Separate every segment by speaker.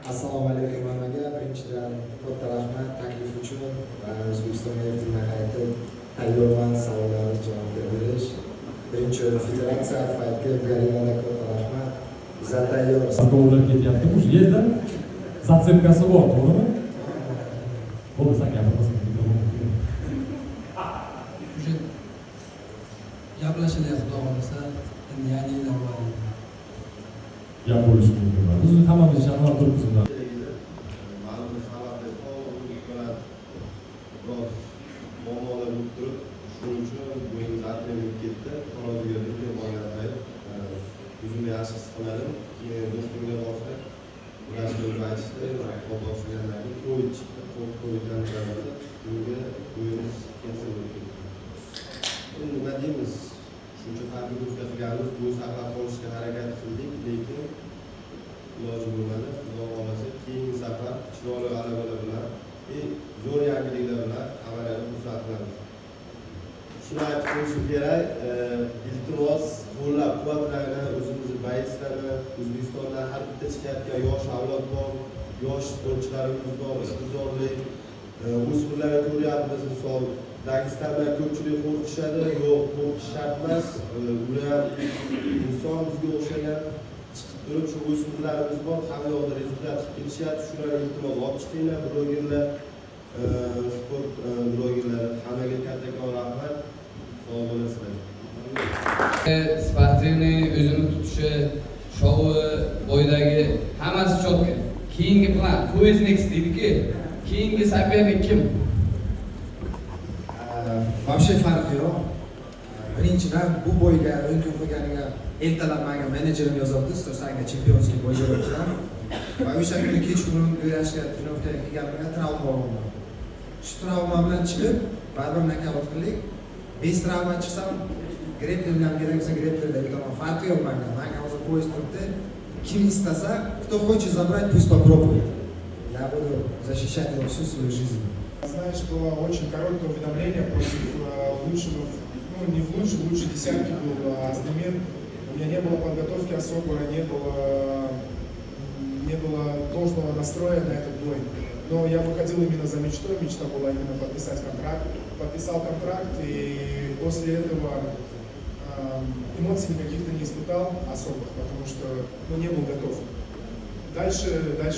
Speaker 1: Assalomu alaykum hammaga. Birinchidan, katta rahmat taklif uchun va O'zbekistonga ertaga qaytib tayyorman savollarga javob berish. Birinchi federatsiya, Fight Camp, Galinaga katta rahmat. Biza tayyor.
Speaker 2: Разговор lar ketyapti. Уже есть, да? Зацепка si bor, to'g'rimi? Bo'ldi, san gapirmasang, mikrofon.
Speaker 3: Уже gaplashiladi, xudo xohlasa, endi yangi yildan bor.
Speaker 2: Gap bo'lishi mumkin. Biz hammamiz ishonib turibmiz undan.
Speaker 4: Ma'lum sababli bilan biroz muammolar bo'lib turib, shuning uchun bo'yimiz отмена bo'lib ketdi. Taroziga lekin borgan payt o'zimni yaxshi his qilmadim. Keyin do'stimga borsak, vrachlar o'zi aytishdi, qon topshirgandan keyin Covid chiqdi. Coviddan unga bo'yimiz cancel bo'lib ketdi. Endi nima deymiz, shuncha подготовка qilganmiz, bo'y saqlab qolishga harakat qildik, lekin iloji bo'lmadi. Xudo xohlasa, keyingi safar chiroyli g'alabalar bilan и zo'r yangiliklar bilan hammalarni xursand qilamiz. Shuni aytib qo'yishim kerak, iltimos, qo'llab quvvatlanglar o'zimizni боец larni. O'zbekistondan har bitta chiqayotgan yosh avlod bor, yosh sportchilarimiz bor, iqtidorli o'smirlarni ko'ryapmiz. Misol, Dagistondan ko'pchilik qo'rqishadi. Yo'q, qo'rqish shart emas. Ular ham inson, bizga o'xshagan. Chiqib turib, shu o'smirlarimiz bor, hamma yoqda результат qilib kelishyapti. Shularga, iltimos, olib chiqinglar, blogerlar, sport blogerlari. Hammaga kattakon rahmat, sog' bo'lasizlar.
Speaker 5: Спортивный o'zini tutishi, shovi, bo'ydagi hammasi четко. Keyingi plan, who is next deydi-ku. Keyingi соперник kim?
Speaker 1: Вообще farqi yo'q. Birinchidan, bu бой ga 10 kun qolganiga ertalab menga menejerim yozibdi, sanga чемпионский бой beryaptilar. Va o'sha kuni kechqurun kurashga, тренировка ga kelganimda travma olganman. Shu travma bilan chiqib, baribir nokaut qildik. Без travma chiqsam, грэпплер bilan kerak bo'lsa, грэпплер da yutaman. Farqi yo'q menga. Menga hozir пояс turibdi. Kim istasa, кто хочет забрать, пусть попробует. Я буду защищать его всю свою жизнь.
Speaker 6: Знаешь, было очень короткое уведомление против лучшего, ну, не в лучшей, в лучшей десятке был Аздемир. У меня не было подготовки особо, не было должного настроя на этот бой. Но я выходил именно за мечтой, мечта была именно подписать контракт. Подписал контракт, и после этого эмоций никаких-то не испытал особых, потому что, ну, не был готов. Дальше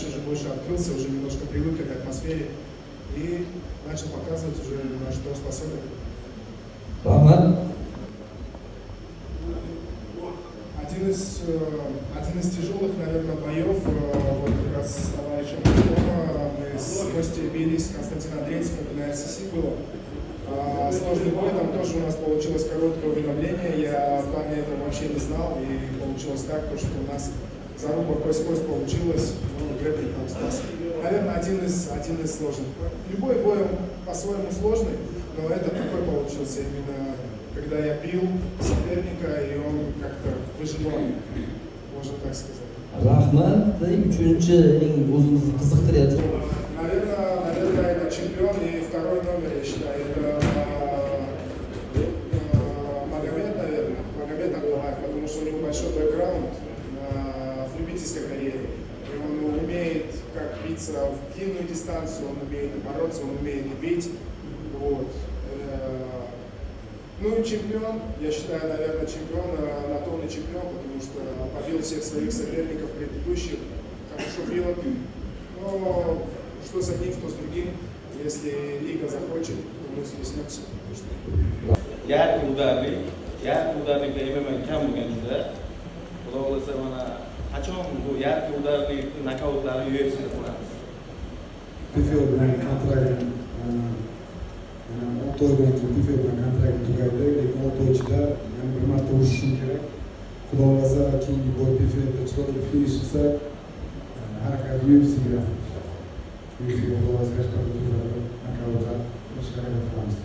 Speaker 6: уже больше открылся, уже немножко привык к этой атмосфере и начал показывать уже, на что способен.
Speaker 5: Rahmat.
Speaker 6: Один из тяжелых, наверное, боев, вот как раз с товарищем Артема, мы с Костей бились, Константин Андрейцев, это на РСС было. Сложный бой, там тоже у нас получилось короткое уведомление, я в плане этого вообще не знал, и получилось так, то, что у нас заруба кость-кость получилась, ну, грэпплинг нам спас. Наверное, один из сложных. Любой бой, он по-своему сложный, но это такой получился именно, когда я бил соперника, и он как-то выживал, можно так сказать.
Speaker 7: Rahmat. Uchinchi, eng o'zimizni qiziqtirayotgan
Speaker 6: Наверное, это чемпион и второй номер, я считаю, это Магомед, наверное, Магомед Абдулаев, потому что у него большой бэкграунд в любительской карьере. И он умеет как биться в длинную дистанцию, он умеет и бороться, он умеет и бить. Вот. Ну и чемпион, я считаю, наверное, чемпион, на чемпион, потому что побил всех своих соперников предыдущих, хорошо бьет. Но что с одним, что с другим, если лига захочет, то мы схлестнемся.
Speaker 8: Яркий ударник, яркий ударник lar MMA kam bo'lgan juda. Xudo xohlasa, mana qachon bu яркий ударник nokautlarni UFCda ko'ramiz?
Speaker 1: PFL bilan kontraktim yana 6 oydan keyin PFL bilan kontraktim tugaydi, lekin 6 oy ichida yana bir marta urushishim kerak. Xudo xohlasa, keyingi бой PFLda chiroyli finish qilsa, harakat UFCga. UFCga xudo xohlasa nokaut qilishga harakat qilamiz.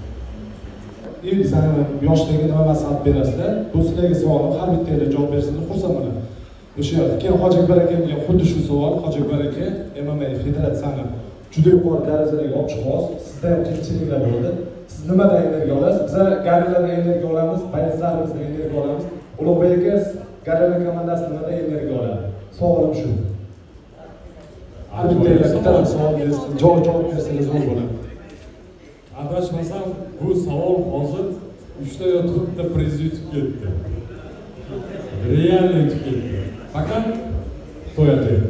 Speaker 9: Endi sani yoshlarga nima maslahat berasizlar? Bu sizlarga savolim, har bittanglar javob bersangiz xursand bo'laman. O'sha keyin Hoji Akbar akamga ham xuddi shu savol. Hoji Akbar aka, MMA federatsiyani juda yuqori darajalarga olib chiqyapsiz. Sizda ham qiyinchiliklar bo'ldi. Siz nimadan energiya olasiz? Biza Garilardan energiya olamiz, боец larimizdan energiya olamiz. Ulug'bek aka, Garilar komandasi nimadan energiya oladi? Savolim shu. Har bittanglar bittadan savol bersin, javob bersangiz zo'r bo'ladi.
Speaker 2: Adashmasam, bu savol hozir uchta yo to'rtta priz yutib ketdi. Реально yutib ketdi. Пока твой ответ.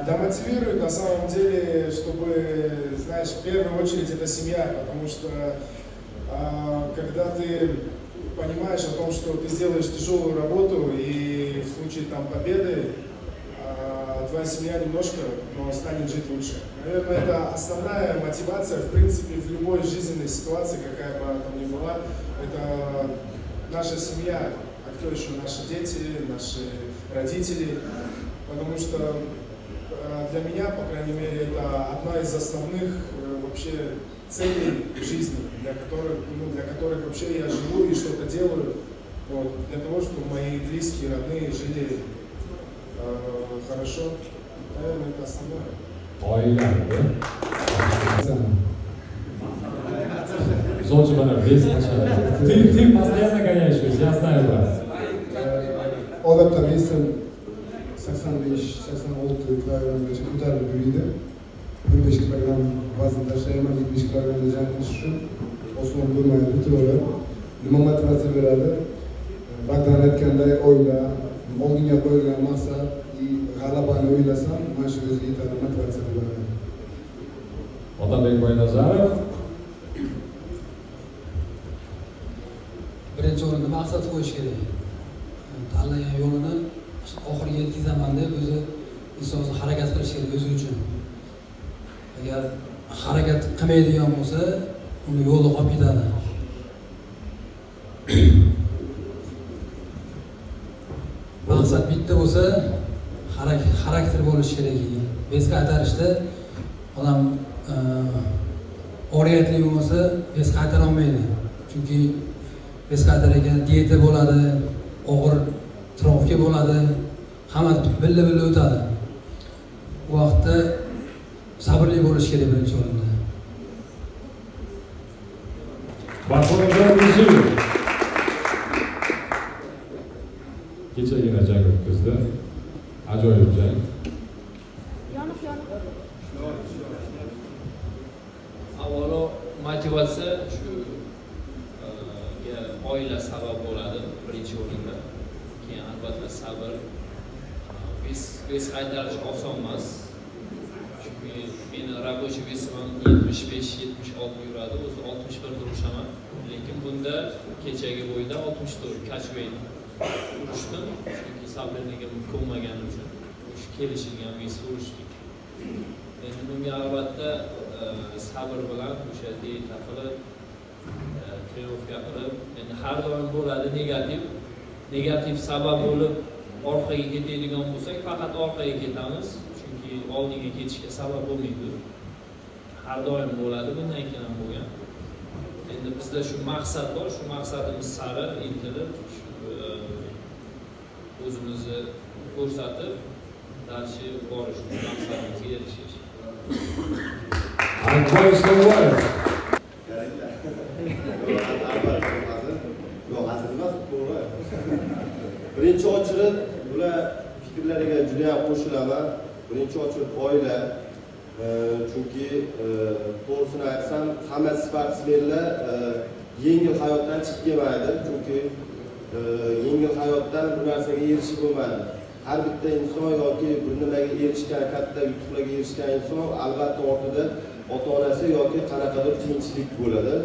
Speaker 6: Да, мотивирует на самом деле, чтобы, знаешь, в первую очередь это семья, потому что когда ты понимаешь о том, что ты сделаешь тяжелую работу и в случае там победы твоя семья немножко, но станет жить лучше. Наверное, это основная мотивация, в принципе, в любой жизненной ситуации, какая бы она там ни была, это наша семья, а кто еще? Наши дети, наши родители, потому что для меня, по крайней мере, это одна из основных вообще целей в жизни, для которых вообще я живу и что-то делаю, вот, для того, чтобы мои близкие, родные жили хорошо. Наверное, это основное.
Speaker 2: Oila. Misol uchun, mana вес tashladi. Ты постоянно гоняешь вес, я знаю вас.
Speaker 1: Odatda вес im 85-86 kilogramgacha ko'tarilib yuriydi. 1,5 kilogramm vazn tashlayman, 70 kilogramda jang qilish uchun oson bo'lmaydi, to'g'ri. Nima motivatsiya beradi? Bagdan aytganday, oila, oldinga qo'yilgan maqsad и g'alabani o'ylasam, mana shu o'ziga yetarli motivatsiya bo'ladi.
Speaker 2: Otabek Boynazarov.
Speaker 3: Birinchi o'rinda maqsad qo'yish kerak. Tanlagan yo'lini oxiriga yetkazaman deb o'zi inson o'zi harakat qilishi kerak o'zi uchun. Agar harakat qilmaydigan bo'lsa, uni yo'lda qolib ketadi. Maqsad bitta bo'lsa, xarakter bo'lishi kerak. Вес qaytarishda odam oriyatli bo'lmasa, вес qaytara olmaydi. Chunki вес qaytar ekan dieta bo'ladi, og'ir тренировка bo'ladi, hamma billa billa o'tadi. U vaqtda sabrli bo'lish kerak birinchi o'rinda.
Speaker 2: Bahodir Ruziyev. Kechagina jang o'tkazdi. Ajoyib jang.
Speaker 10: Yoniq, yoniq.
Speaker 11: Avvalo motivatsiya shu oila sabab bo'ladi birinchi o'rinda. Keyin albatta sabr, вес qaytarish oson emas. Chunki meni рабочий вес im ham 75-76 yuradi, o'zi 61 da urushaman. Lekin bunda kechagi бой da 64 catchweight urishdim, chunki соперник im ko'nmagani uchun o'sha kelishilgan вес urishdik. Endi bunga albatta sabr bilan o'sha dieta qilib, тренировка qilib, endi har doim bo'ladi negativ. Negativ sabab bo'lib orqaga ketadigan bo'lsak, faqat orqaga ketamiz, chunki oldinga ketishga sabab bo'lmaydi. Har doim bo'ladi, bundan keyin ham bo'lgan. Endi bizda shu maqsad bor, shu maqsadimiz sari intilib, shu o'zimizni ko'rsatib, дальше borish, maqsadimizga erishish.
Speaker 2: Akbar Islomboyev.
Speaker 4: Keraklar. Albatta, hazil. Yo'q, hazil emas, to'g'ri. Birinchi очередь bular fikrlariga juda ham qo'shilaman. Birinchi очередь oila. Chunki to'g'risini aytsam, hamma sportsmenlar yengil hayotdan chiqib kelmaydi. Chunki yengil hayotdan bu narsaga erishib bo'lmaydi. Har bitta inson yoki bir nimaga erishgan, katta yutuqlarga erishgan inson albatta ortida ota-onasi yoki qanaqadir qiyinchilik bo'ladi.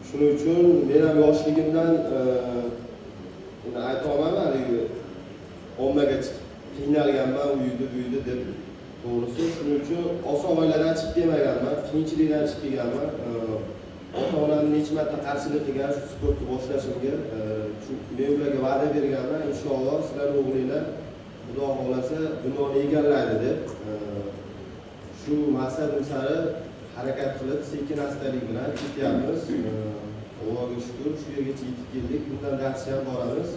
Speaker 4: Shuning uchun men ham yoshligimdan endi ayta olmayman, haligi ommaga chiqib qiynalganman, u uyda bu uyda deb. To'g'risi, shuning uchun oson oiladan chiqib kelmaganman, qiyinchilikdan chiqib kelganman. Ota onam necha marta qarshilik qilgan shu sportni boshlashimga. Chunki men ularga va'da berganman, inshaalloh sizlar o'g'linglar Xudo xohlasa dunyoni egallaydi deb. Shu maqsadim sari harakat qilib, sekin astalik bilan ketyapmiz. Allohga shukur, shu yergacha yetib keldik. Bundan дальше ham boramiz.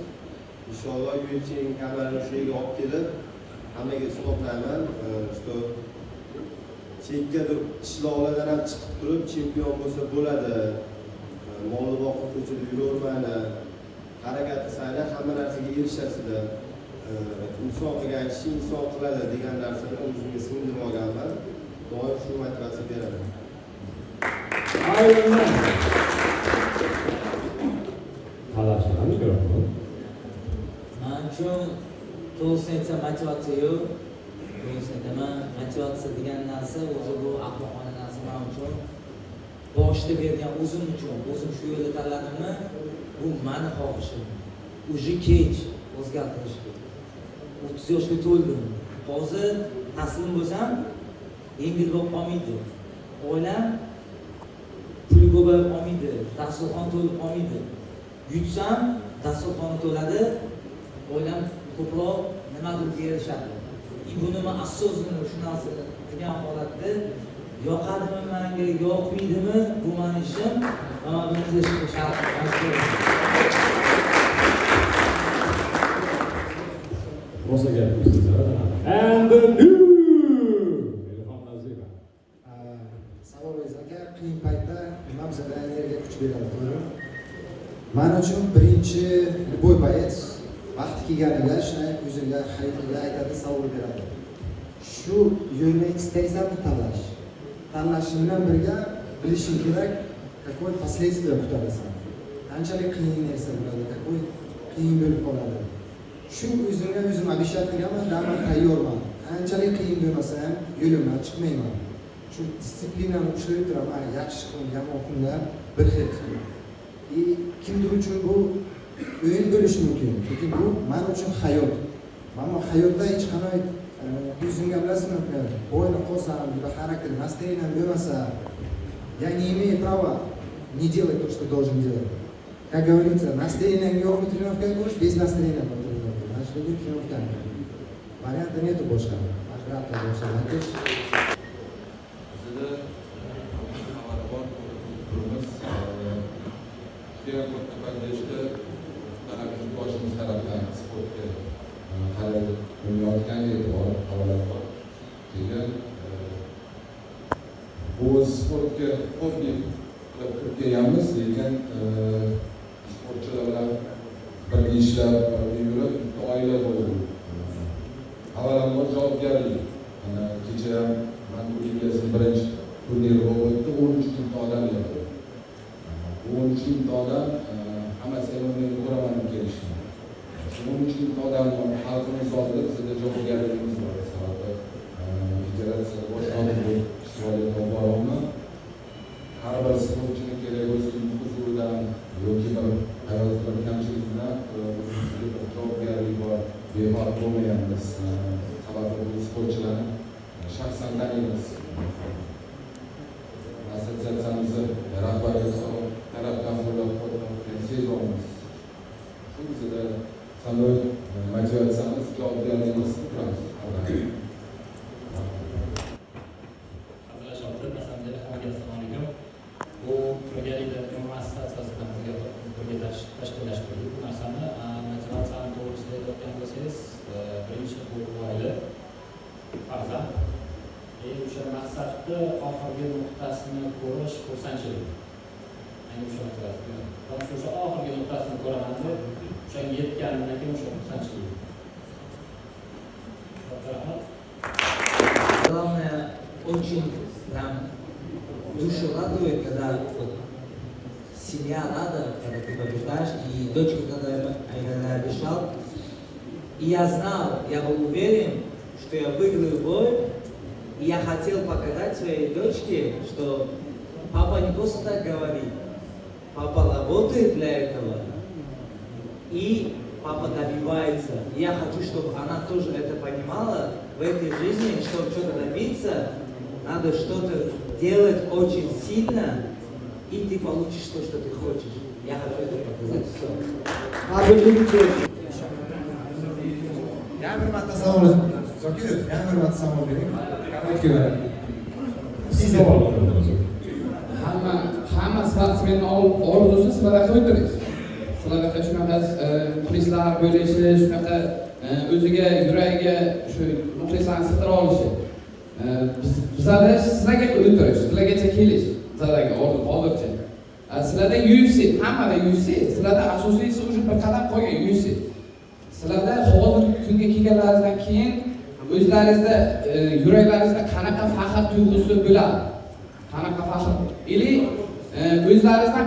Speaker 4: Inshaalloh UFCning kamarini shu yerga olib kelib, hammaga isbotlayman, что chekka qishloqlardan ham chiqib turib chempion bo'lsa bo'ladi. Molni boqib ko'chada yuravermanglar. Harakat qilsanglar hamma narsaga erishasizlar. Inson qilgan ishni inson qiladi degan narsani o'zimga singdirib olganman. Doim shu motivatsiya beraman.
Speaker 2: Ironman. Talashlar mikrofon.
Speaker 12: Man uchun, to'g'risini aytsam, motivatsiya yo'q. To'g'risini aytaman, motivatsiya degan narsa o'zi bu ahmoqona narsa man uchun. Boshida bergan o'zim uchun, o'zim shu yo'lni tanladimmi, bu mani xohishim. Уже kech o'zgartirishga. 30 yoshga to'ldim. Hozir taslim bo'lsam, yengil bo'lib qolmaydi. Oilam pul ko'payib qolmaydi, dasturxon to'lib qolmaydi. Yutsam, dasturxon to'ladi, oilam ko'proq nimadirga erishadi. И buni man осознанно shu narsani qilgan holatda yoqadimi menga, yoqmaydimi, bu mani ishim va man buni qilishga shart majburman.
Speaker 2: Rosa gap qo'shdingiz. And the new Ilhom Nazirov.
Speaker 1: Savolingiz, aka, qiyin paytda nima bizga energiya, kuch beradi, to'g'rimi? Man uchun birinchi любой боец vaqti kelganida shuni o'ziga, hayotiga aytadi, savol beradi. Shu yo'lni istaysanmi tanlash? Tanlashing bilan birga bilishing kerak, какой последствия kutadi seni. Qanchalik qiyin narsa bo'ladi, какой qiyin bo'lib qoladi. Shu o'zimga o'zim обещать qilganman, да, man tayyorman. Qanchalik qiyin bo'lmasa ham yo'limdan chiqmayman. Shu дисциплина ni ushlab turaman, yaxshi kun, yomon kunlar bir xil. И kimdir uchun bu o'yin bo'lishi mumkin, lekin bu man uchun hayot. Mana bu hayotda hech qanday o'zimga, bilasizmi, бой ni qolsam, либо xarakter, настроение bo'lmasa, я не имею права не делать то, что должен делать. Как говорится, настроение yo'qmi тренировка bo'lish, без настроения тренировка. Значит, lekin тренировка. Варианта нету boshqa. Ajrata boshqa.
Speaker 13: Bizda xabari bor, turibmiz. Judayam katta поддержка boshimiz tarafdan sportga qaratayotgan e'tibor, havolat bor. Keyin bu sportga hobbi qilib kirib kelganmiz, lekin sportchilar bilan birga ishlab, birga yurib, bitta oila bo'ldik. Avvalambor javobgarlik. Mana kecha ham Mangu Ligasining birinchi turniri bo'lib o'tdi, 13 mingta odam yig'ildi. Bu 13 mingta odam hammasi MMAni ko'raman deb kelishdi. Shu 13 mingta odamni xalqimiz oldida bizda javobgarligimiz bor. Sababi federatsiya bosh kotib bo'lib ish faoliyat olib boryapman. Har bir sportchini kerak bo'lsa huzuridan yoki bir hayotda bir kamchilik bilan o'zimizga bir javobgarlik bor, befarq bo'lmayapmiz. Sababi bu sportchilarni shaxsan taniymiz. Assotsiatsiyamizni rahbariyati tarafdan qo'llab-quvvatlayotgan sezyapmiz. Shu bizda sanov motivatsiyamiz, javobgarligimiz turamiz.
Speaker 14: Hazillashyapti. На самом деле, hammaga assalomu alaykum. Bu birgalikda MMA assotsiatsiyasi bilan birga tashkillashtirdik bu narsani. Motivatsiyani to'g'risida aytayotgan bo'lsangiz, birinchi bu oila, farzand. O'sha maqsadni oxirgi nuqtasini ko'rish xursandchilik. Ayni o'sha motivatsiya. O'sha oxirgi nuqtasini ko'raman deb, o'shanga yetganimdan keyin o'sha xursandchilik. Katta rahmat.
Speaker 12: Главное, очень прям душу радует, когда вот семья рада, когда ты побеждаешь, и дочка, когда я обещал, и я знал, я был уверен, что я выиграю бой, и я хотел показать своей дочке, что папа не просто так говорит, папа работает для этого. И Папа добивается. И я хочу, чтобы она тоже это понимала в этой жизни, чтобы что-то добиться, надо что-то делать очень сильно, и ты получишь то, что ты хочешь. Я хочу это показать. Все.
Speaker 1: Yana bir marta savol, Zokirov, yana bir marta savol bering. Korotkий.
Speaker 2: Savol.
Speaker 5: Hamma sportsmenni orzusi sizlarga o'tirish. Sizlarga shunaqa muxlislar bo'lishi, shunaqa o'ziga, yuragiga shu muxlislarni sig'dira olishi. Bizada sizlarga o'tirish, sizlargacha kelish, bizadagi orzu hozircha. Sizlarda UFC, hammada UFC, sizlarda asosiysi уже bir qadam qo'ygan UFC. Sizlarda hozirgi kunga kelganlaringizdan keyin o'zlaringizda, yuraklaringizda qanaqa faxr tuyg'usi bo'ladi? Qanaqa faxr? Или o'zlaringizdan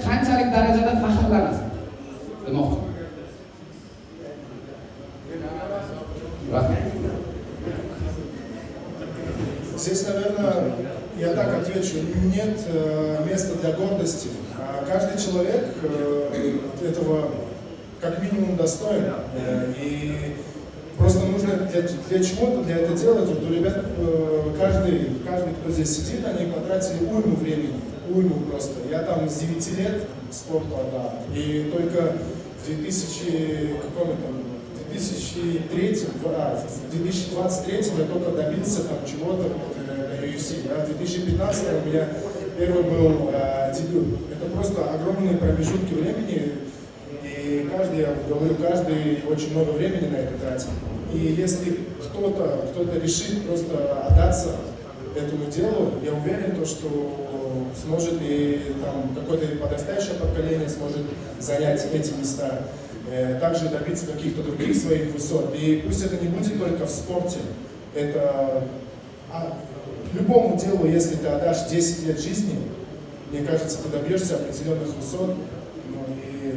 Speaker 5: qanchalik darajada faxrlanasiz demoqchiman. Rahmat.
Speaker 6: Здесь, наверное, я так отвечу, нет места для гордости. Каждый человек этого как минимум достоин. И просто нужно для чего-то, для этого делать. Вот у ребят, каждый, кто здесь сидит, они потратили уйму времени, уйму просто. Я там с 9 лет спорту отдал. И только в 2003, в 2023 я только добился там чего-то вот, на UFC. Да? В 2015 у меня первый был дебют. Это просто огромные промежутки времени. И каждый, я говорю, каждый очень много времени на это тратит. И если кто-то решит просто отдаться этому делу, я уверен, то, что сможет и там какое-то подрастающее поколение сможет занять эти места, также добиться каких-то других своих высот. И пусть это не будет только в спорте, это любому делу, если ты отдашь 10 лет жизни, мне кажется, ты добьешься определенных высот. Ну, и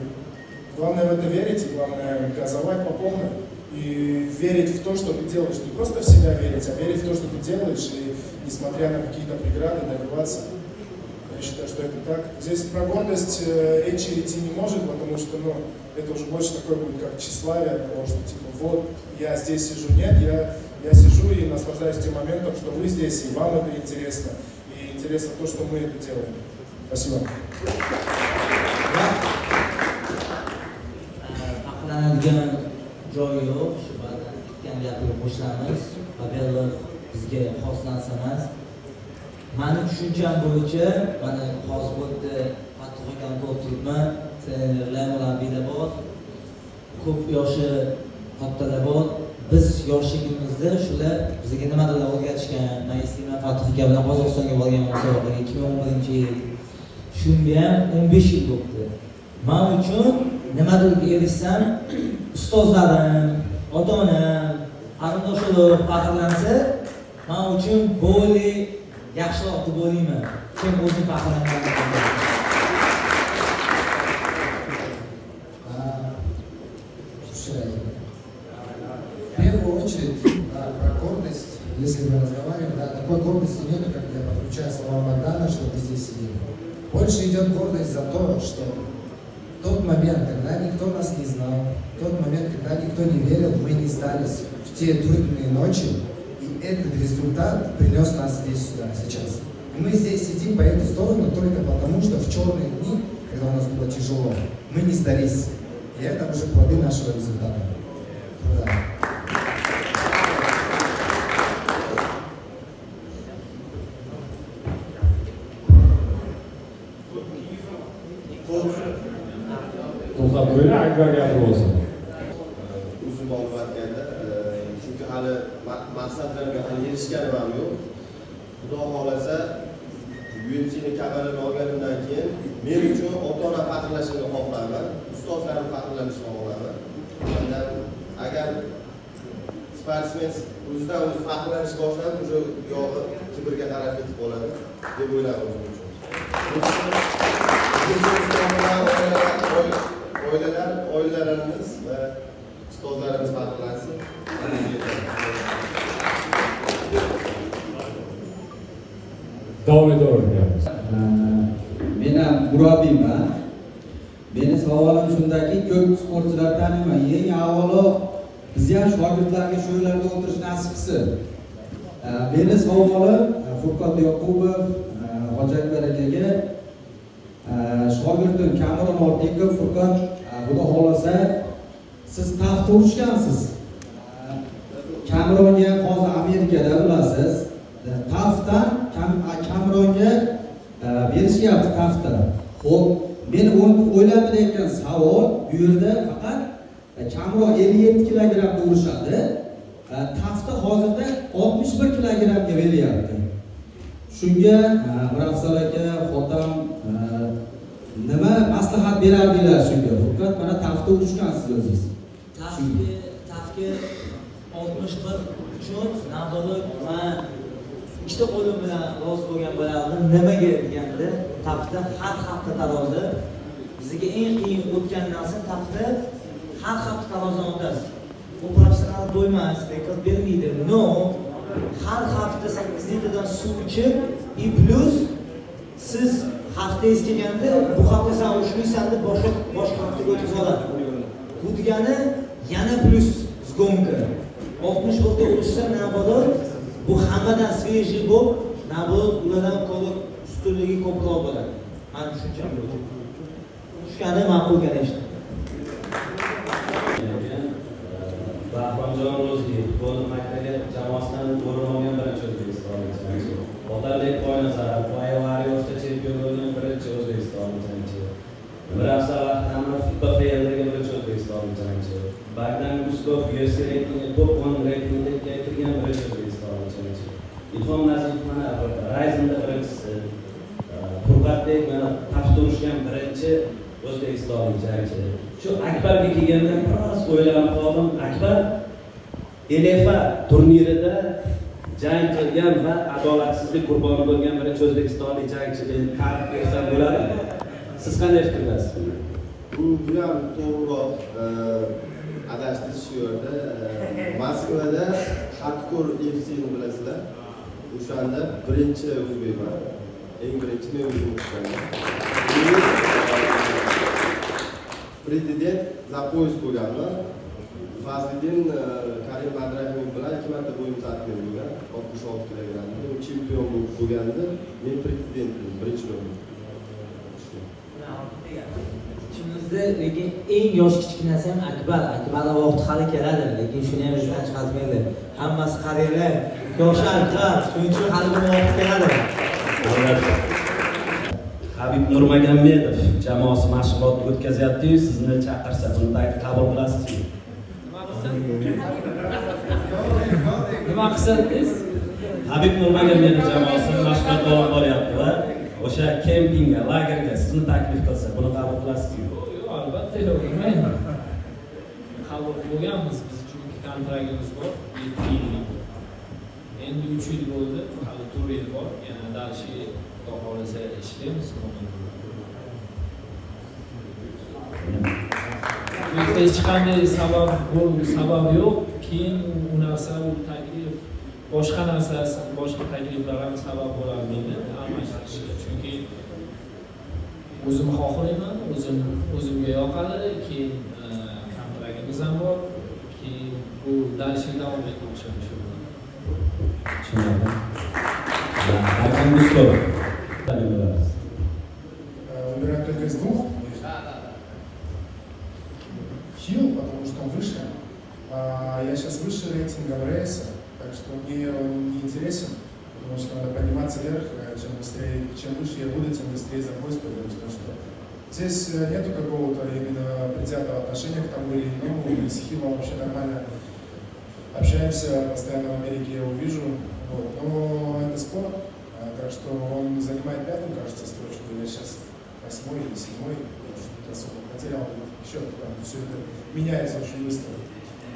Speaker 6: главное в это верить, и главное газовать по полной. И верить в то, что ты делаешь. Не просто в себя верить, а верить в то, что ты делаешь, и несмотря на какие-то преграды, добиваться. Я считаю, что это так. Здесь про гордость речи идти не может, потому что, ну, это уже больше такое будет, как тщеславие, того, что типа вот я здесь сижу. Нет, я сижу и наслаждаюсь тем моментом, что вы здесь, и вам это интересно. И интересно то, что мы это делаем. Спасибо.
Speaker 12: Faxrlanadigan joyi yo'q, shu ba'zan aytgan gapiga qo'shilamiz. Победа bizga xos narsa emas. Mani tushuncham bo'yicha, mana hozir bu yerda Fattuh akani ko'rib turibman, trenerlar, murabbiylar bor, ko'p yoshi kattalar bor. Biz yoshligimizda shular bizga nimadirlar o'rgatishgan. Man eslayman, Fattuh aka bilan Qozog'istonga borgan musobaqaga 2011-yil. Shunga ham 15 yil bo'libdi. Men uchun nimadirga erishsam, ustozlarim, ota-onam, qarindoshlar faxrlansa, men uchun bo'ldi yaxshiroq deb o'ylayman. Kim o'zim faxrlanganman.
Speaker 1: Слушай, в первую очередь, да, про гордость, если мы разговариваем, да, такой гордости нету, как я подключаю слова Богдана, что мы здесь сидим. Больше идет гордость за то, что тот момент, когда никто нас не знал, тот момент, когда никто не верил, мы не сдались в те трудные ночи, и этот результат принес нас здесь сюда, сейчас. И мы здесь сидим по эту сторону только потому, что в черные дни, когда у нас было тяжело, мы не сдались. И это уже плоды нашего результата. Труда.
Speaker 2: To'xtab qo'yinglar, Akbar gapirib olsin.
Speaker 4: O'zim olib aytganda, chunki hali maqsadlarga hali erishganim ham yo'q. Xudo xohlasa UFC'ni kamarini olganimdan keyin men uchun ota-ona faxrlashini xohlayman, ustozlarim faxrlanishini xohlayman. Mendan agar sportsmen o'zidan o'zi faxrlanish boshladi, уже yog'i kibrga qarab ketib qoladi deb o'ylayman o'zim uchun. Oilalar, oilalarimiz va ustozlarimiz faxrlansin.
Speaker 2: Davom etaveramiz.
Speaker 7: Men ham murabbiyman. Meni Savolim shundaki, ko'p sportchilar taniyman. Eng avvalo bizni ham shogirdlarga shu yerlarda o'tirish nasib qilsin. Meni savolim Furqat Yoqubov, Hoji Akbar akaga. Shogirdim Kamron Ortiqov. Furqat, xudo xohlasa, siz TUFda urushgansiz. Kamronga ham hozir Amerikada, bilasiz. TUFdan Kamronga berishyapti TUFda. Xo'p, meni o'ylantirayotgan savol bu yerda faqat Kamron 57 kilogrammda urushadi. TUFda hozirda 61 kilogrammga beryapti. Shunga Mirafzal aka, Xotam, nima maslahat berardinglar shunga? Furqat, mana TUFda urushgansiz o'zingiz.
Speaker 12: TUFga 61 uchun, наоборот, man ikkita qo'lim bilan rozi bo'lgan bo'lardim. Nimaga deganda, TUFda har hafta tarozi. Bizga eng qiyin o'tgan narsa, TUFda har hafta tarozidan o'tasiz. Bu professional bo'lmas, rekord bermaydi. Но har hafta 8 litrdan suv ichib и плюс siz haftangiz kelganda, bu hafta san urushmaysan deb boshqa haftaga o'tkazib oladi. Bu degani yana плюс сгонка. 61da urushsa, наоборот, bu hammadan свежий bo'lib, наоборот, ulardan ko'ra ustunligi ko'proq bo'ladi. Mani tushuncham bo'yicha. Urushgani ma'qul, конечно.
Speaker 8: Lekin Bahromjon Ro'ziyev Golden maktabi jamoasidan o'rin olgan birinchi o'zbekistonlik jangchi. Otabek Boynazarov YA Warriorsda chempion bo'lgan birinchi o'zbekistonlik jangchi. Mirafzal Ahtamov PFLdagi birinchi o'zbekistonlik jangchi. Bogdan Guskov UFC reytingi top 10 reytingiga kirgan birinchi o'zbekistonlik jangchi. Ilhom Nazirov mana Rizinda birinchisi. Furqatbek mana TUFda urushgan birinchi o'zbekistonlik jangchi. Shu Akbarga kelganda biroz o'ylanib qoldim. Akbar LFA turnirida jang qilgan va adolatsizlik qurboni bo'lgan birinchi o'zbekistonlik jangchi deb ta'rif bersam bo'ladimi? Siz qanday fikrdasiz bunda?
Speaker 4: Bu ham to'g'riroq, adashdingiz shu yerda. Moskvada Hardcore FC'ni bilasizlar. O'shanda birinchi o'zbekman. Eng birinchi men o'zim urushganman. Претендент за пояс bo'lganman. Fazliddin Karim Madrahimov bilan ikki marta бой imiz отмен bo'lgan, 66 kilogrammda. U chempion bo'lib bo'lganda men претендент edim, birinchi o'rin.
Speaker 12: Ichimizda lekin eng yoshi kichkinasi ham Akbar. Akbarni vaqti hali keladi, lekin shuni ham esdan chiqarmaydi. Hammasi qaranglar, yoshi Akbar, shuning uchun hali buni vaqti keladi.
Speaker 8: Albatta. Habib Nurmagomedov jamoasi mashg'ulot o'tkazyapti-yu, sizni chaqirsa, buni qabul qilasizmi?
Speaker 11: Nima qilsin? Nima qilsa dedingiz?
Speaker 8: Habib Nurmagomedov jamoasi mashg'ulot olib boryapti va o'sha kempingga, lagerga sizni taklif qilsa, buni qabul qilasizmi?
Speaker 11: Yo'q, albatta yo'q, qilmayman. Qabul qilganmiz biz, chunki kontraktimiz bor, 7 yillik. Endi 3 yil bo'ldi, hali 4 yil bor. Yana дальше xudo xohlasa ishlaymiz. Bu yerda hech qanday sabab sabab yo'q. Keyin u narsa, u taklif, boshqa narsa, boshqa takliflar ham sabab bo'ladi meni almashtirishga. Chunki o'zim xohlayman, o'zim o'zimga yoqadi, keyin kontraktimiz ham bor. Keyin bu дальше davom etmoqchiman shu bilan.
Speaker 8: Tushunarli. Bogdan Guskov. Bo'lamiz.
Speaker 6: Выбираю только из двух. Хилл, потому что он выше. А я сейчас выше рейтингом Рейса, так что мне он не интересен, потому что надо подниматься вверх, чем быстрее, чем выше я буду, тем быстрее за пояс поднимусь. Потому что здесь нету какого-то именно предвзятого отношения к тому или иному. Мы с Хиллом вообще нормально общаемся, постоянно в Америке я его вижу. Вот. Но это спорт, так что он занимает пятую, кажется, строчку, я сейчас восьмой или седьмой, я что-то особо потерял счет, там все это меняется очень быстро.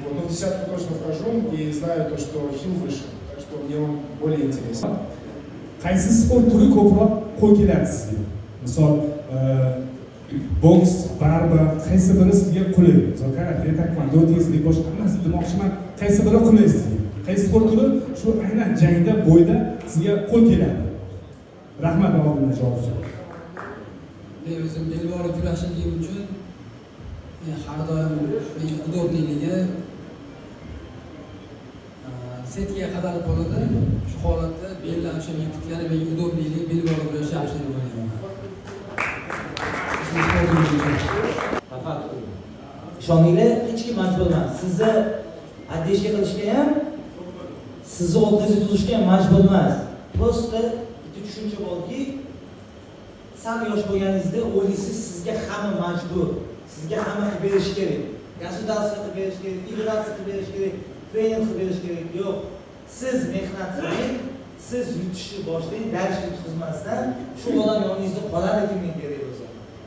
Speaker 6: Вот. Но в десятку точно вхожу и знаю то, что Хилл выше, так что мне он более интересен.
Speaker 9: Qaysi sport turi ko'proq qo'l keladi sizga? Misol, boks, борьба, qaysi biri sizga qulay? Misol, karate, taekvondo, tezlik, boshqa hammasi demoqchiman, qaysi biri qulay sizga? Qaysi sport turi shu aynan jangda, бой da sizga qo'l keladi? Rahmat oldindan javob uchun.
Speaker 3: Men o'zim belbog'li kurashchiligim uchun Men har doim menga удобный ligi setkaga qadalib qoladi. Shu holatda beldan o'sha yiqitgani menga удобный ligi, bel bog'lab yurish yaxshi deb o'ylayman.
Speaker 12: По факту. Ishoninglar, hech kim majbur emas. Sizni поддержка qilishga ham, sizni oldingizda turishga ham majbur emas. Просто bitta tushuncha borki, sal yosh bo'lganingizda o'ylaysiz, sizga hamma majbur. Sizga hamma qilib berishi kerak. Государство qilib berishi kerak, federatsiya qilib berishi kerak, trener qilib berishi kerak. Yo'q. Siz mehnat qiling, siz yutishni boshlang, dars yutqizmasdan shu odam yoningizda qoladi kimga kerak bo'lsa.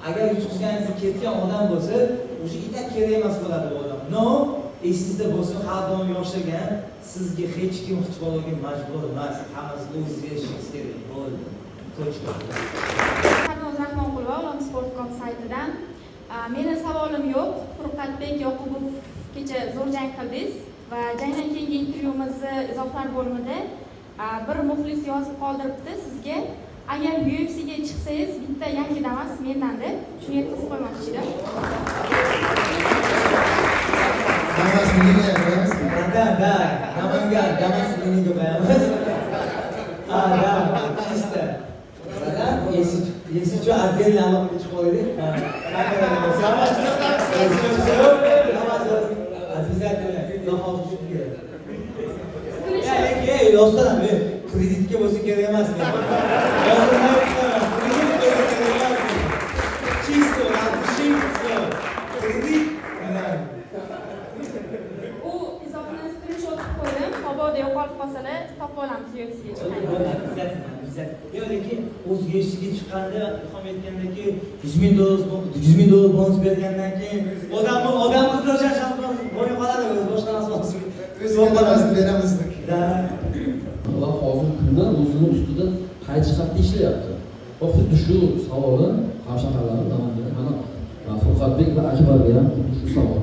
Speaker 12: Agar yutqizganingizda ketgan odam bo'lsa, o'sha и так kerak emas bo'ladi u odam. Но, esingizda bo'lsin, har doim yoshlagan, sizga hech kim hech baloga majbur emas. Hammasiga o'zingizga erishishingiz kerak. Bo'ldi. Точка.
Speaker 10: Sarnoz Rahmonqulova, Olamsport.com saytidan. Meni savolim yo'q. Furqatbek Yoqubov, kecha zo'r jang qildingiz va jangdan keyingi intervyumizni izohlar bo'limida bir muxlis yozib qoldiribdi sizga: agar UFCga chiqsangiz, bitta yangi Damas mendan, deb. Shuni yetkazib qo'ymoqchi edim.
Speaker 1: Damas miniga qo'yamiz.
Speaker 12: Да, да, Namangan, Damas miniga qo'yamiz. А, да, чисто. Братан, если что, отдельно aloqaga chiqib olaylik. Kamerada bo'lsa. Если что, Damas обязательно. Xudo xohlasa shunga. Ya, lekin, ey, rostdan ham, kreditga bo'lsa kerak emas. Hozir nima qilaman? Kredit bo'lsa kerak emas. Чисто, от души, всё. Kredit,
Speaker 10: U izohni skrinshot qilib qo'ydim. Mabodo yo'qolib qolsalar, topib olamiz UFCga chiqqanda.
Speaker 12: Yo'q, lekin o'zi UFCga chiqqanda Ilhom aytgandaki, 100 ming dollar, 100 ming dollar bonus bergandan keyin odamni qidirishar bo'lmay qoladi, o'zi boshqa narsa
Speaker 1: O'ziga Damasni beramiz.
Speaker 12: Да.
Speaker 15: Va hozirgi kunda o'zini ustida qay jihatda ishlayapti? Va xuddi shu savolni hamshaharlarim Namanganda mana Furqatbek va Akbarga ham xuddi shu savol.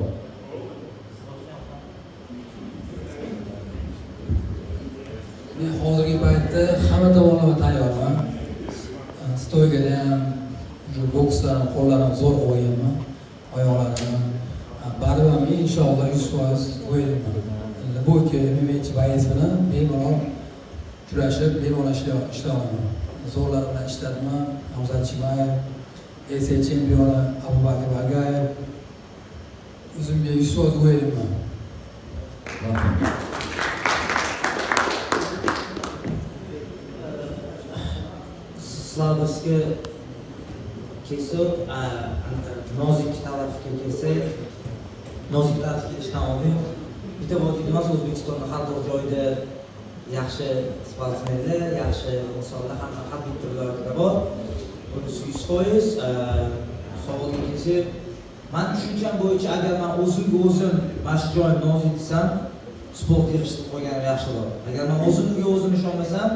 Speaker 3: Men hozirgi paytda hamma tomonlama tayyorman. Стойка da ham, уже boksda ham qo'llarimni zo'r qo'yganman, oyoqlarimni. Baribir men inshaalloh 100% o'ynayman. Любой MMAchi боец bilan bemalol kurashib, bemalol ishlay olaman. Zo'rlar bilan ishladim. Hamzat Chimaev, ACA chempioni Abubakar Vagayev. O'zimga 100% o'ynayman.
Speaker 15: Rahmat.
Speaker 12: Слабость ga kelsak, anaqa nozik tarafga kelsak, nozik tarafga kelishdan oldin bitta vodiyda emas, O'zbekistonda har bir joyda yaxshi sportsmenlar, yaxshi insonlar hamma har bitta viloyatda bor. Bunisi 100%. Savolga kelsak, mani tushuncham bo'yicha, agar man o'zimga o'zim mana shu joyim nozik desam, sport yig'ishtirib qo'yganim yaxshiroq. Agar man o'zimga o'zim ishonmasam,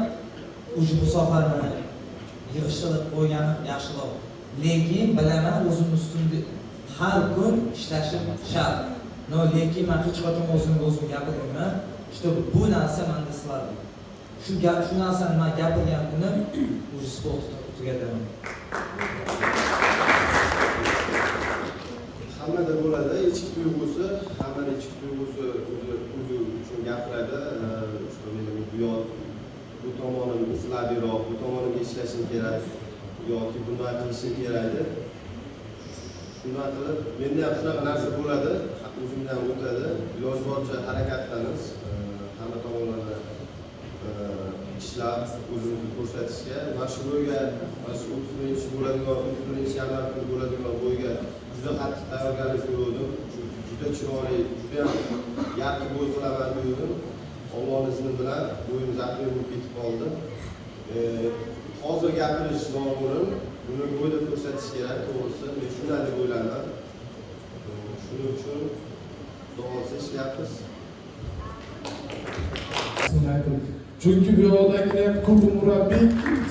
Speaker 12: уже bu sohani yig'ishtirib qo'yganim yaxshiroq. Lekin bilaman, o'zim ustimda har kun ishlashim shart. Но, lekin man hech qachon o'zimga o'zim gapirmayman, что bu narsa menda слабый. Shu gap, shu narsani man gapirgan kunim уже sportni tugataman.
Speaker 4: Hammada bo'ladi ichki tuyg'usi, hammani ichki tuyg'usi o'zi o'zi uchun gapiradi. Что meni bu yoq, bu tomonim слабый roq, bu tomonimga ishlashim kerak yoki bunday qilishim kerak deb. Shunday qilib, menda ham shunaqa narsa bo'ladi, o'zimdan ham o'tadi. Iloji boricha harakatlanamiz, hamma tomonlama ishlab o'zimizni ko'rsatishga. Mana shu бой ga, mana shu 31 bo'ladigan, 31 yanvar kuni bo'ladigan бой ga juda qattiq tayyorgarlik ko'rdim. Juda chiroyli, juda ham yarqi бой qilaman degandim. Allohning izni bilan бой imiz отмен bo'lib ketib qoldi. Hozir gapirish noo'rin, buni бой da ko'rsatish kerak, to'g'risi. Men shunday deb o'ylayman. Shuning uchun xudo xohlasa ishlayapmiz.
Speaker 9: Chunki bu yoqdagilar ham ko'p murabbiy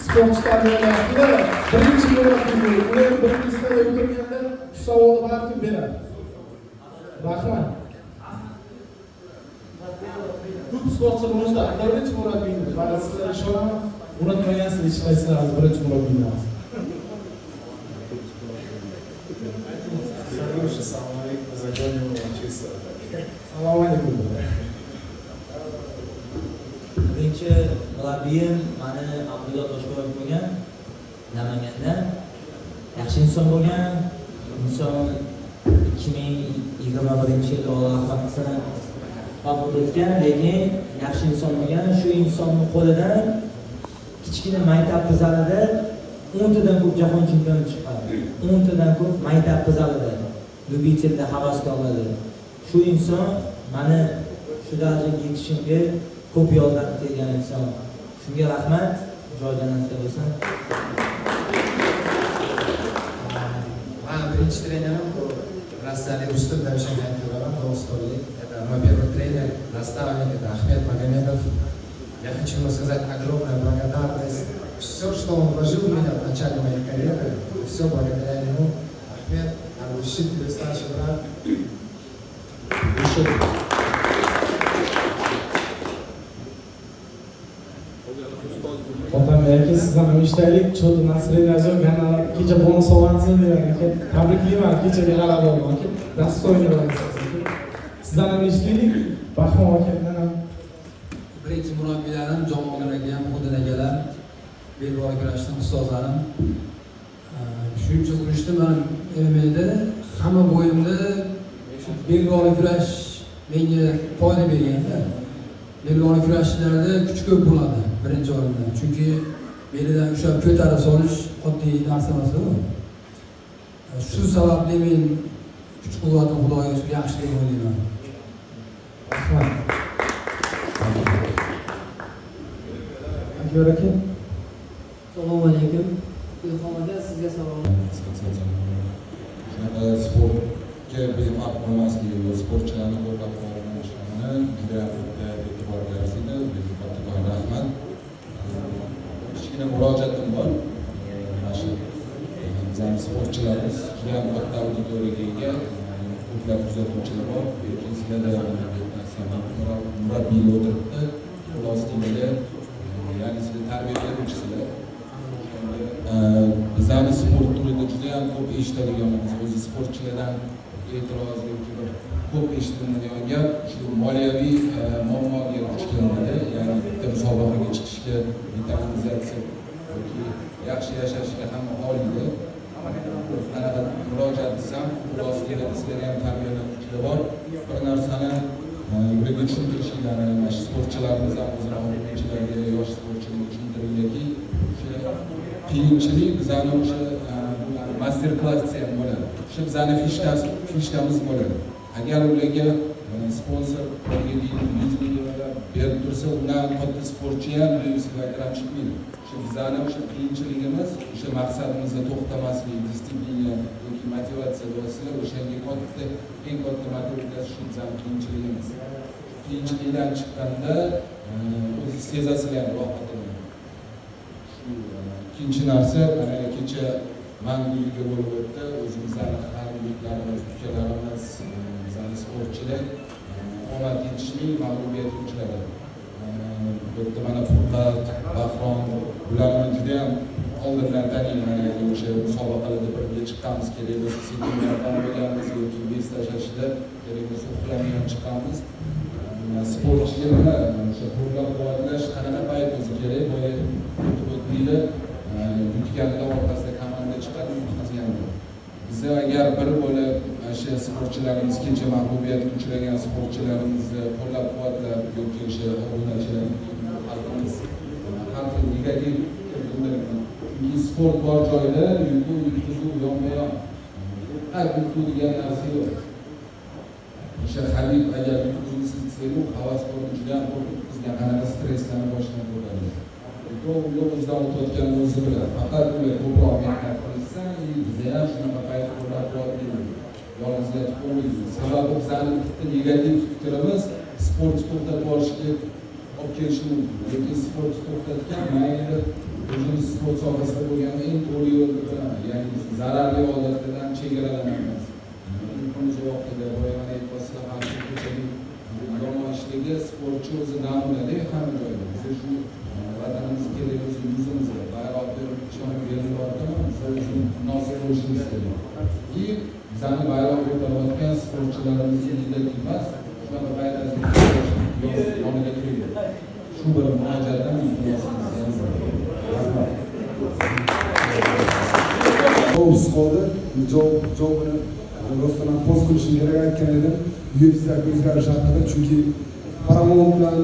Speaker 9: sportchi tarbiyalayaptilar. Birinchi murabbiy bo'lib, ular ham birinchi stolda o'tirganda shu savolni balkim beradi. Rahmat. Ko'p sportchilar bo'lsa, birinchi murabbiyni, mana sizlar ishonaman, unutmagansiz hech qaysilaringiz birinchi murabbiyni emas.
Speaker 6: Assalomu alaykum.
Speaker 1: Assalomu alaykum.
Speaker 12: Birinchi murabbiyim mani Abdulla Toshboyev bo'lgan, Namanganda. Yaxshi inson bo'lgan. Inson 2021-yil Alloh rahmat qilsin vafot etgan, lekin yaxshi inson bo'lgan. Shu insonni qo'lidan kichkina maktab zalida 10 tadan ko'p jahon chempioni chiqqan. 10 tadan ko'p maktab zalida, любитель da, havaskorlarda. Shu inson mani shu darajaga yetishimga ko'p yordam bergan inson. Shunga rahmat, joy jannatda bo'lsin.
Speaker 1: Man birinchi trenerim bu rossiyalik Rustam Davshanga aytib, Dog'istonlik. Это мой первый тренер, наставник, это Ахмед Магомедов. Я хочу ему сказать огромную благодарность. Все, что он вложил в меня в начале моей карьеры, все благодаря ему. Ахмед, от души тебе, старший брат. Души.
Speaker 6: Otam aka, sizdan ham eshitaylik. Cho'ti Nasriddin kecha bonus olgansiz degan aka. Tabriklayman, kechagi g'alaba bilan aka. Достойный bo'lasiz aka. Sizdan ham eshitaylik. Bahrom akamdan ham.
Speaker 3: Birinchi murabbiylarim Jamoliddin aka ham, Xuddin akalar, belbog' kurashdan ustozlarim. Shuncha urushda man MMA'da hamma bo'yimda shu belbog'li kurash menga foyda berganda. Belbog'li kurashchilarda kuch ko'p bo'ladi birinchi o'rinda. Chunki belidan ushlab ko'tarib solish oddiy narsa emas u. Shu sababli men kuch quvvatim Xudoga shukur yaxshi deb o'ylayman.
Speaker 6: Rahmat. Akbar aka.
Speaker 16: Assalomu alaykum. Ilhom aka, sizga savol.
Speaker 13: Shunaqa sportga befarq bo'lmasligi va sportchilarni qo'llab-quvvatlashini juda katta e'tiborga arziydi. Kattakon rahmat. Kichkina murojaatim bor. Mana shu bizning sportchilarimiz juda ham katta auditoriyaga ega, ko'plab kuzatuvchilar bor. Lekin sizlarda murabbiylar o'tiribdi, qo'l ostingizda, ya'ni sizlar tarbiya beruvchisizlar. Bizlarni sport turida juda ham ko'p eshitadiganimiz, o'zi sportchilardan e'tiroz yoki bir ko'p eshitiladigan gap shu moliyaviy muammoga duch kelinadi. Ya'ni bitta musobaqaga chiqishga, vitalizatsiya yoki yaxshi yashashga hamma xohlaydi. Qanaqa murojaat desam, qo'l ostida sizlar ham tarbiyalanuvchilar bor. Bir narsani ularga tushuntirishinglarni, mana shu sportchilarimiz ham o'zini obunachilarga, yosh sportchilarga tushuntiringlarki, o'sha qiyinchilik bizani o'sha master klass ham bo'ladi. O'sha bizani fishkamiz bo'ladi. Agar ularga sponsor qo'lga 100 millionlar berib tursa, undan katta sportchi ham UFC ham chiqmaydi. O'sha bizani o'sha qiyinchiligimiz, o'sha maqsadimizda to'xtamaslik, disiplina yoki motivatsiya bo'lsa, o'shanga katta, eng katta motivatsiya shu bizani qiyinchiligimiz. Qiyinchilikdan chiqqanda o'zingiz sezasizlar ham rohatini. Shu ikkinchi narsa, mana kecha Manguliga bo'lib o'tdi. O'zimizni hamyurtlarimiz, ukalarimiz, bizani sportchilar omad yetishmay mag'lubiyatga uchradi. Bu yerda mana Furqat, Bahrom, bularni juda ham oldindan taniyman. Ya'ni o'sha musobaqalarda birga chiqqanmiz, kerak bo'lsa sekinlardan bo'lganmiz yoki vес tashlashda kerak bo'lsa uxlamay ham chiqqanmiz. Sportchiga nima o'sha qo'llab-quvvatlash qanaqa payt o'zi kerak? Boya aytib o'tdinglar, yutganda orqasida komanda chiqadi, yutqizganda. Biza agar bir bo'lib mana shu sportchilarimiz kecha mag'lubiyatga uchragan sportchilarimizni qo'llab-quvvatlab yoki o'sha obunachilar, xalqimiz har xil negativ fikr bildirgan. Chunki sport bor joyda yutuv, yutqizuv yonma-yon. Har yutuv degan narsa yo'q. O'sha Habib agar yutqizuvsiz desak, u havaskorni juda ham ko'p yutqizgan, qanaqa stresslarni boshdan ko'targan. Ular o'zidan o'tayotganini o'zi biladi. Faqat ular ko'proq mehnat qilishsa, biza ham shunaqa payt qo'llab-quvvatlaymiz. Yolg'izlatib qo'ymaymiz. Sababi bizani bitta negativ fikrimiz sportni to'xtatib yuborishga olib kelishi mumkin. Lekin sportni to'xtatgan man endi o'zimiz sport sohasida bo'lganda eng to'g'ri yo'lni bilaman. Ya'ni biz zararli odatlardan chegaralanamiz. Uyqumiz vaqtida, boya mana aytyapsizlar, har xil ko'chalik yomon ishligi sportchi o'zi namunada hamma joyda. Biz shu vatanimiz kerak o'zi yuzimizga bayroq berib, ishonib berilyaptimi, biz o'zimiz munosib bo'lishimiz kerak. И bizani bayroq ko'tarayotgan sportchilarimizni negativ emas, Shunaqa paytda yonida turing. Shu bir murojaatdan iltimosingizni ham. Rahmat.
Speaker 17: Javobsiz qoldi. Javobini rostdan ham post qilishim kerak, aytgan edim UFCdagi o'zgarish haqida, chunki Paramount bilan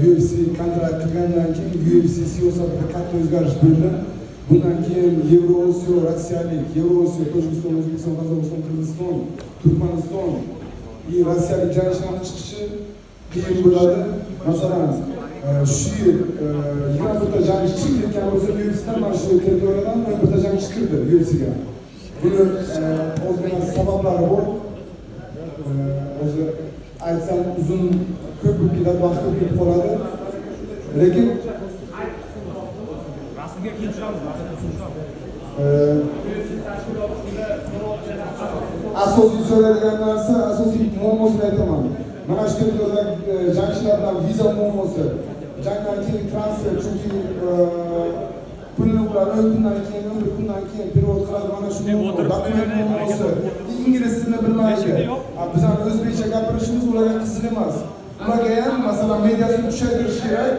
Speaker 17: UFC kontrakt qilgandan keyin UFC siyosatida katta o'zgarish bo'ldi. Bundan keyin Yevrosiyo rossiyalik, Yevrosiyo, Tojikiston, O'zbekiston, Qozog'iston, Qirg'iziston, Turkmaniston и rossiyalik jangchilarni chiqishi qiyin bo'ladi. Masalan, shu yil 21 ta jangchi chiqib ketgan bo'lsa UFCdan, mana shu territoriyadan 11 ta jangchi kirdi UFCga. Buni ozgina sabablari bor. Hozir aytsam, uzun, ko'p bo'lib ketadi, vaqt ko'p ketib qoladi. Lekin
Speaker 18: Rasmga keyin tushamiz, rasmga tushamiz.
Speaker 17: Asosiy so'raydigan narsa, asosiy muammosini aytaman. Mana shu territoriyadagi jangchilar bilan viza muammosi, jangdan keyin transfer, chunki pulni ular 10 kundan keyin, 11 kundan keyin перевод qiladi. Mana shu muammo, dokument muammosi, ingliz tilini bilmaydi. Bizani o'zbekcha gapirishimiz ularga qiziq emas. Ularga ham, masalan, mediasini kuchaytirish kerak.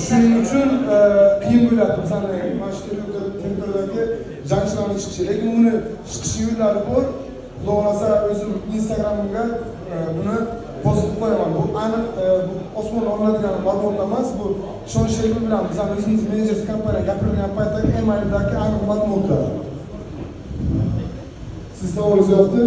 Speaker 17: Shuning uchun qiyin bo'lyapti bizani mana shu territoriyadagi jangchilarni chiqishi. Lekin uni chiqish yo'llari bor. Xudo xohlasa, o'zim Instagramimga buni post qilib qo'yaman. Bu aniq, bu osmondan olinadigan ma'lumot emas, bu Shon Shelbi bilan bizani o'zimiz menejer kompaniya gapirilgan paytdagi emaildagi aniq ma'lumotlar. Siz savolingiz yoqdi.